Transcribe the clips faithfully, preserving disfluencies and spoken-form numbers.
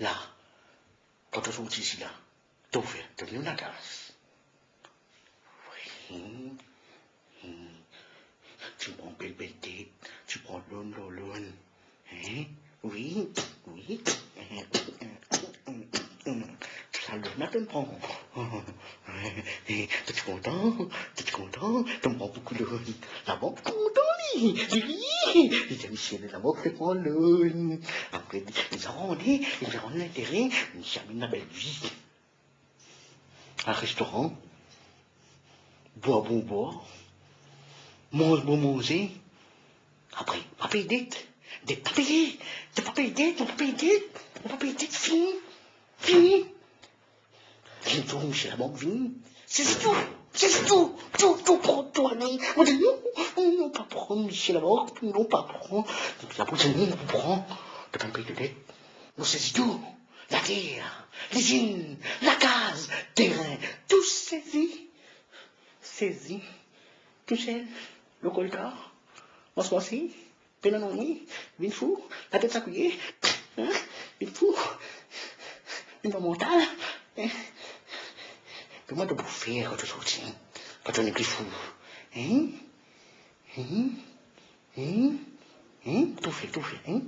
La, kan to sorti isi la, to fer, to vinn lakaz. Wi. Hmm. Ti pran bel, bel tet, ti pran lounn lor lounn. Hein? Wi, wi. Sa lounn la to pran. To ti kontan, to ti kontan, to pran boukou lounn. Labank kontan li, li, li, li dir misie labank fer pran lounn. Apre li, li amenn, li amenn lintere, misie amenn label vi. Al restoran, bwar bon bwar, manz bon manze. Apre, pa pey det. Det pa peye. Det pa pey det, mo pa pey det. Mo pa pey det, fini. Fini. Vinn tour misie labank, vini. Sezi tou, sezi tou, tou, tou pran, tou ale. Mo dir non, non, non, pa pran misie labank, non, pa pran. Labank dir non, pa pran. To pa'nn pey to det. Mo sezi tou. Later, lizinn, lakaz, terin, tou sezi. Sezi. Tousel, lor koltar, mars marse, pena nanye, vinn fou, latet sakouye, hein? Vinn fou, vinn pa mantal, hein? Kouma to pou fer kan to sorti, kan to nepli fou, hein? Hein? Hein? Hein? Tou fer, tou fer, hein?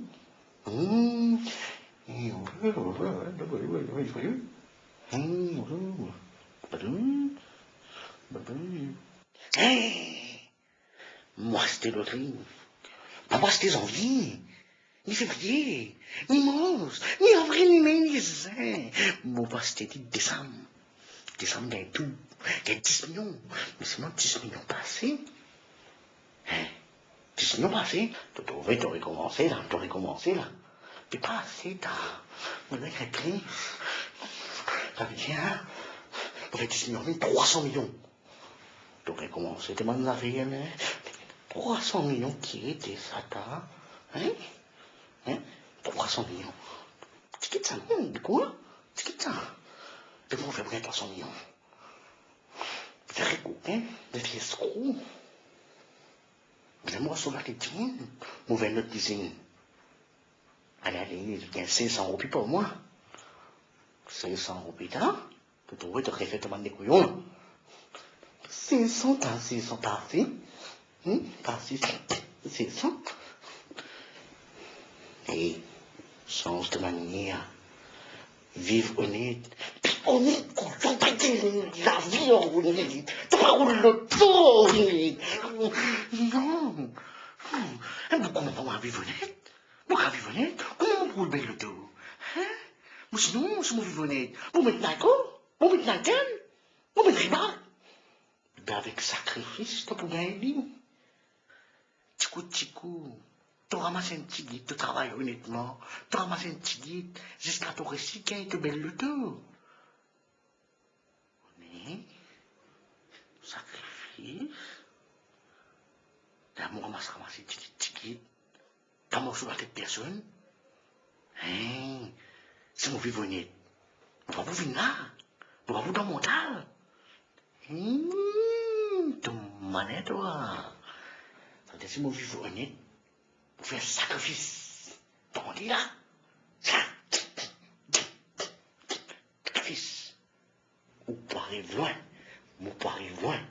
Hein? Hein? Hein? Mo aste lotri. Pa pou aste zanvie, ni fevriye, ni mars, ni avril, ni me, ni zen. Mo pou aste li desam. Desam gagn tou, gagn dis milion. Me si mo dis milion pa ase, hein, dis milion pa ase, to, to, to rekoumanse la, to rekoumanse la. Pe pa ase ta. Mo gagn plis. Savedir, hein, pou fer dis milion, vinn trwa san milion. To rekoumanse, to bann zafer, hein? Trwa san milion ki ete sa ta, hein? Hein? Trwa san milion. Ti kit sa, non, de kwa? Ti kit sa. Depi mo fer pou gagn trwa san milion. Zot kokin, zot eskro. Ler mo sot latet dimoun, mo ouvrir lot lizinn. Ale, ale, gagn senk san roupi par mwa. Senk san roupi ta, to trouve to refer to bann de kouyon la. Senk san ta, senk san pa ase. Hmm? Pa ase, senk san. Ey, sanz to manier. Viv onet. Pi onet, kouyon, pa gagn lavi an onet. To pa roul loto onet. Non. Enn boug kouma mwa viv onet? Mo kav viv onet? Kouma mo pou roul bel loto? Hein? Mo sinon, si mo viv onet, mo met Nike, mo met Nike, mo met Reebok. Be avek sakrifis, to pou gagn li. Tikou, tikou, to ramas enn tigit, to travay onetman, to ramas enn tigit, ziska to resi gagn to bel loto. Onet, sakrifis. La mo ramas, ramas tigit, tigit. Kan mo sou latet personn, hein, si mo viv onet, mo pa pou vinn la, mo pa pou dan mantal. Hmm, to malin twa. Savedir si mo viv onet, mo fer sakrifis. Tande la. Sakrifis. Ou pou ariv lwin, mo pou ariv lwin.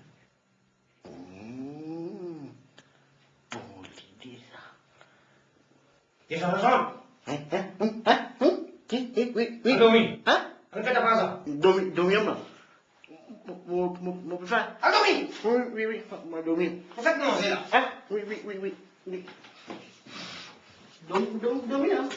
Hmm, bon lide sa. Desann, desann. Hein, hein, hein, hein, hein? Ki, ki, wi, wi. Al dormi. Hein? Al fer ta paz la. Dormi, dormi, mwa. Mo, mo, mo, mo pe fer. Al dormi. Wi, wi, wi, mo, mo dormi. Mo fer manze la. Hein? Wi, wi, wi, wi, wi. Dormi, dormi, dormi, hein?